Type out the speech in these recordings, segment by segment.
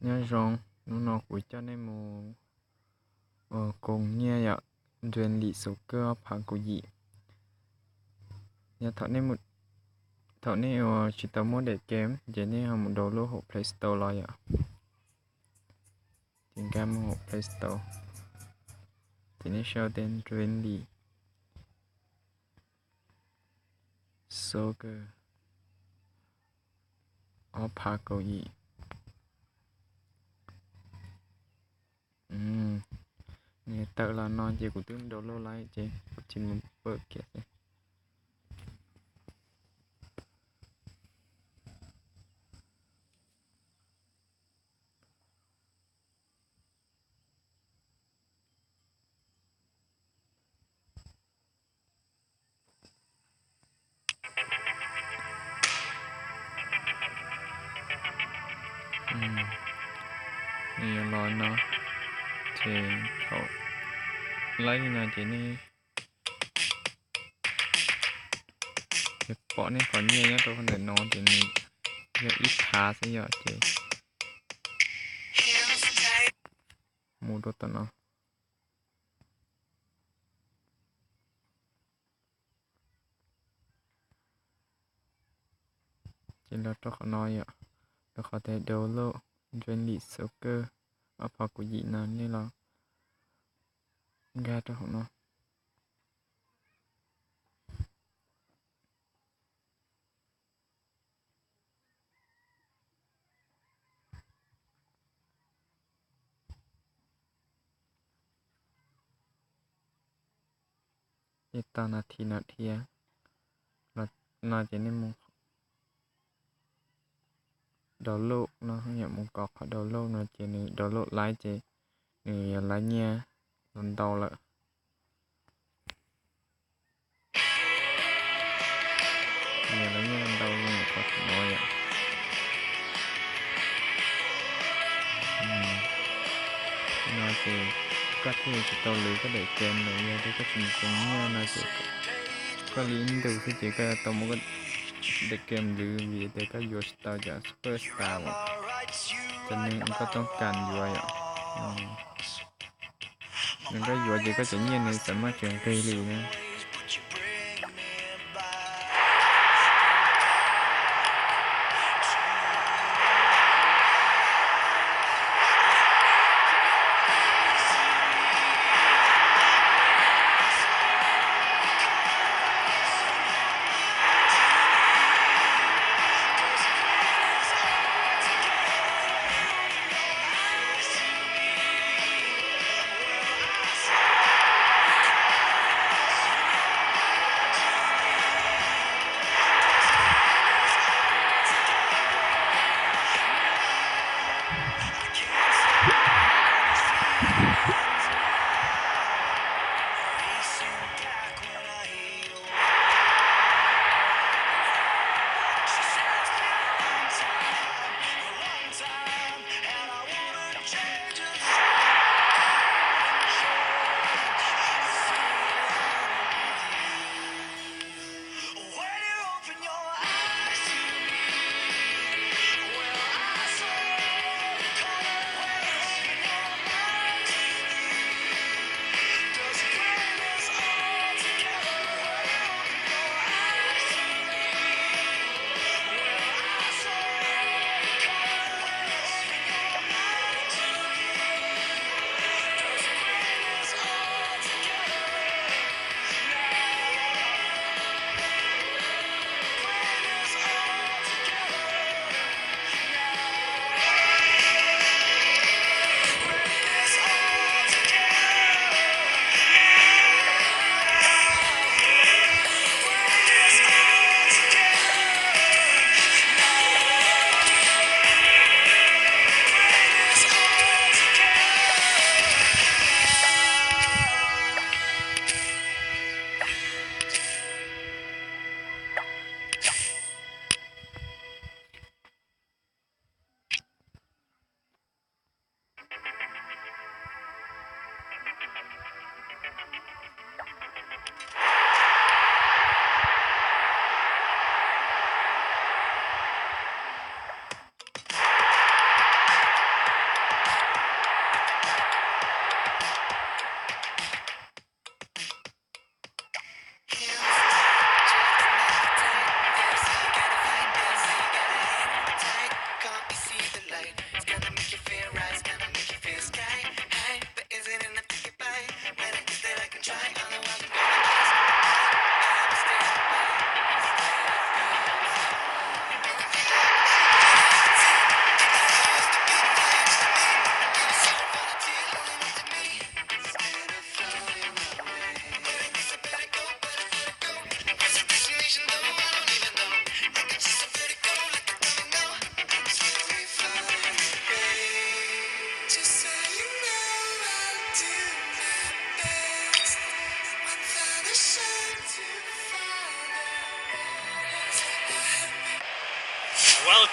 Nyob zoo, hnub no kuv coj nej mus ua koom nyiaj yom, Dream League Soccer ob phav kaum yim. Yog thaum nej ua tsis tau muaj daim game ces nej ho mus download hauv Play Store los yom. Ces nkag mus hauv Play Store, ces nej sau tias Dream League Soccer ob phav kaum yim. Nws tawm los no ces kuv twb download lawm ces kuv tsis mus pawm kiag xwb. Nws yuav los no, ces thaum laib li no ces nej pom nej qhov nyiaj nyob rau ntawm no ces nws yog ib phav xwb yom, ces mus rau tom no. Ces los rau qhov no yom, rau qhov tias download Dream League Soccer ob phav kaum yim no nej los nkag rau hauv no. Ces tau nas this no dhia los no ces nej mus download no, yog mus kov qhov download no ces nws download laib ces nws yuav laib nyiaj los ntau lawm. Nws yuav laib nyiaj los ntau zoo li qhov no yom. No ces koj thiaj tsis tau lwv koj daim game lawm, yog tias koj tsis mus koom nyiaj no ces koj li ib ntus xwb ces koj yuav tau muab koj daim game lwv vim tias koj yuav tsis tau cov super star uas cov neeg koj toob kas yuav yom. Nws koj yuav ces koj cov nyiaj nws txawm muaj tsis nqig li na.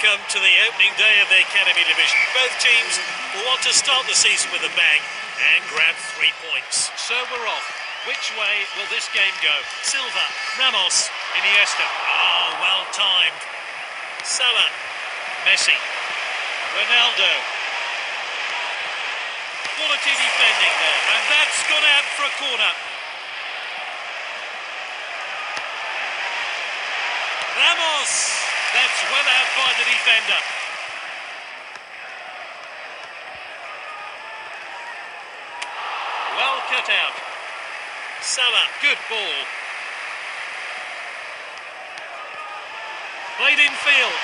Welcome to the opening day of the Academy Division. Both teams want to start the season with a bang and grab three points. So we're off. Which way will this game go? Silva, Ramos, Iniesta. Oh, well timed. Salah, Messi, Ronaldo. Quality defending there, and that's gone out for a corner. Ramos! That's well out by the defender. Well cut out. Salah, good ball. Played in field.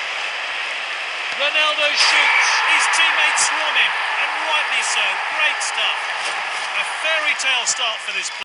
Ronaldo shoots. His teammates swarm him, and rightly so. Great stuff. A fairy tale start for this player.